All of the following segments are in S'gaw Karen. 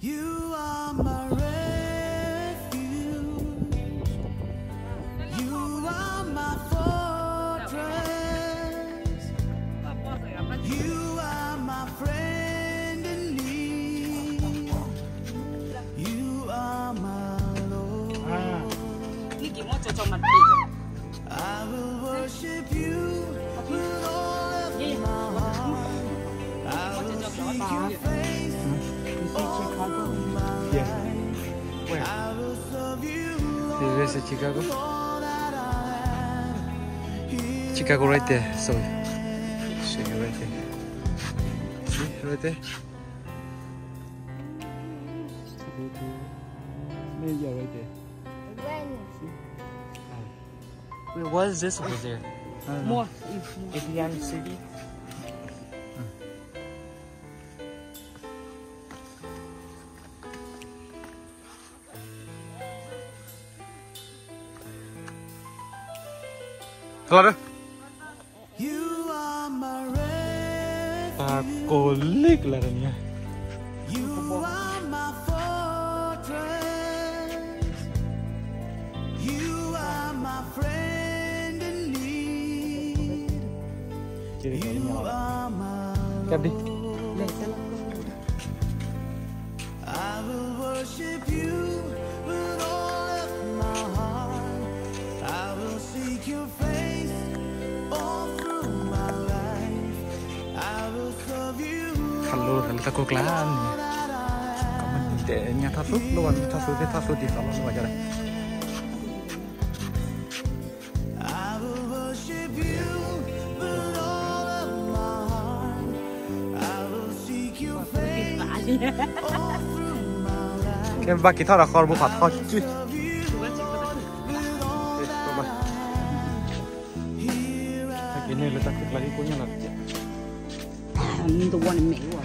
You are my refuge. You are my fortress. You are my friend in need. You are my Lord. I will worship you with all of my heart. I will seek your face all through my life. I will serve you, Lord, with all that I have. Chicago right there. Sorry. Show you right there. See, right there. Maybe right there. When? See? Wait, what is this over there? I don't know. More. Indian City? Hello. တၢ်ကိၢ်လံကလၢတနံၤ You are my fortress. You are my friend in need. You are my Lord. I will worship you with all of my heart. I will seek your face all through my life. I will serve you, Lord, with all that I have. ခးလိလၢတၢ်ကိၢ်ကျါန့ၣ် ကမၣ်တဲညါထီၣ်သူ လိၣ်ဘၣ်နထီၣ်သူသ့ၣ်ထီၣ်သူဒ်သိးလီၤ လိၣ်ဘၣ်ယၤဒီး I will worship you with all of my heart. I will seek your face all through my life. ကဲ ဘၣ်က့ၤထီၣ်ဒီးဃီတဘိဖးထီၣ်က့ၤ က့ၤန့ၢ်လၢတၢ်ခုၣ်ကျါဒ်ကိၣ်ညါလီၤ တဝီန့ၣ်မဲာ်ဝဲ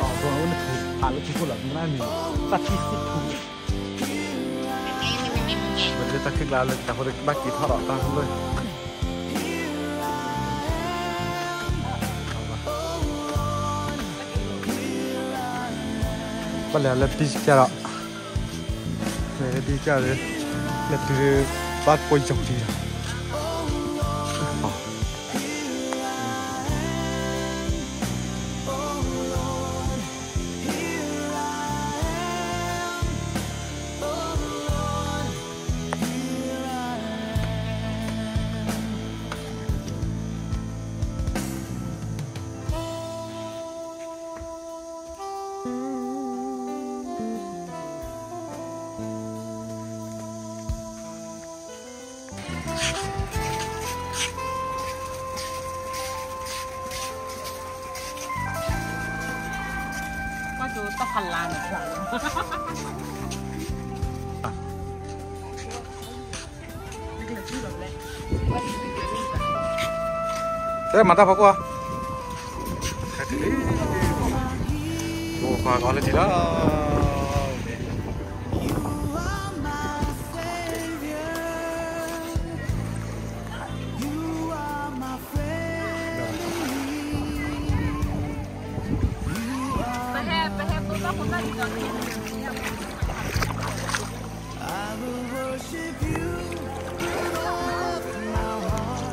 အဝဲန့ၣ်ထူ အလၢထူခိၣ်လီၤ မ့ၢ်န့ၣ် တၢ်ထံၣ်စံၣ်ထူ လၢတၢ်ခံးကျါလၢတၢ်ဖိတဘၣ်က့ၤထီၣ်ဒီးတၢ်လၢ ဘၣ်လဲၤလၢ beach ကဒီး လဲၤလၢ beach ကဒီး လဲၤတုၤလၢ ဘၣ်ကိၢ်ယီၤကံၤဒီး ကွၢ်ဒိတၢ်ဖးလါန့ၣ် တဲမၤတၢ်ဖီခိၣ်ဧါ အိၣ်ခွါကီးလၢထံလီၤ I will worship you with all of my heart.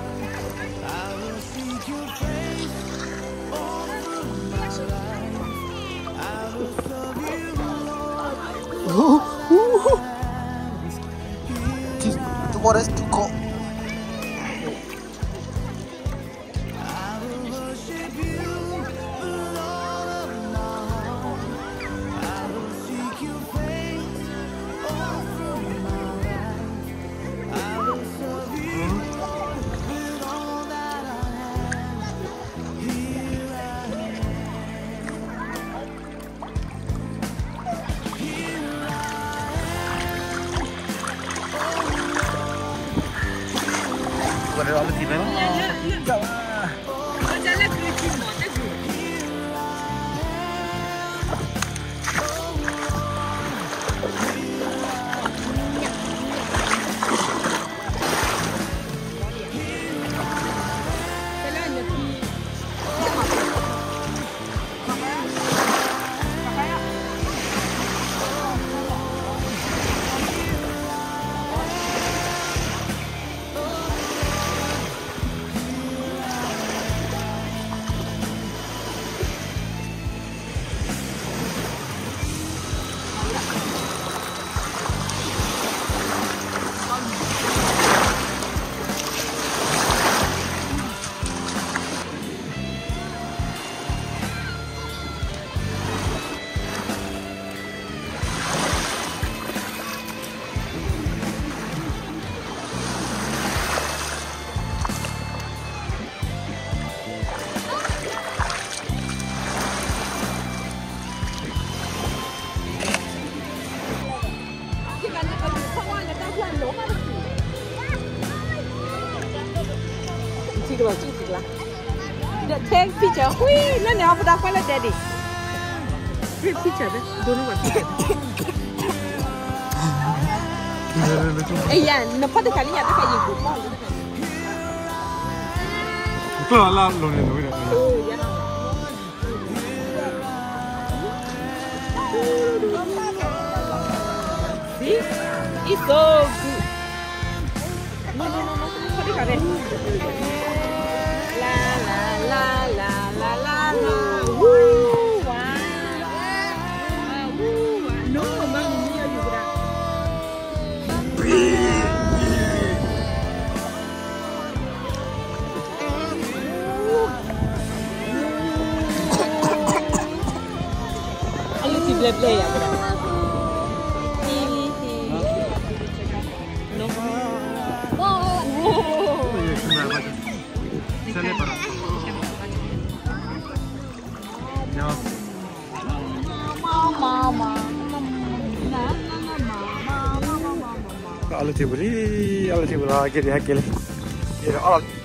I will seek your face all through my life. I will serve you, Lord, with all that I have. This, the water is too cold. I will worship you with all of my heart. I will seek your face all through my life. I will serve you with all that I have. Here I am. Here I The take picture. ဝံၤ လၢန့ၣ်အီၤ ပတၢ်ကွၢ်လၢဒဲဒံး take picture ဘဲ ဒိနဝဲ picture ဘဲ အယၤ နဖီတခါလံယၤတခါယံၤကူၣ်ဖီလံ ကျၢၢ်လၢလိၤန့ၣ်လိၤဝဲဒီး See? It's so good. No, no, no, no. What is that? La, la, la, la, la, la, la. Woo, wow. Woo, wow. No, mami, mira, yo, mira. အလုၢ်ထံဘျဲၣ်ဘျဲၣ်ယၤ ကဒၣ် ထံလံထံ အလုၢ်ထံပူၤလံ အလုၢ်ထံပူၤလီၤ က့ၤဒံးဟဲက့ၤလံ က့ၤဒီးအီၣ်လီၤ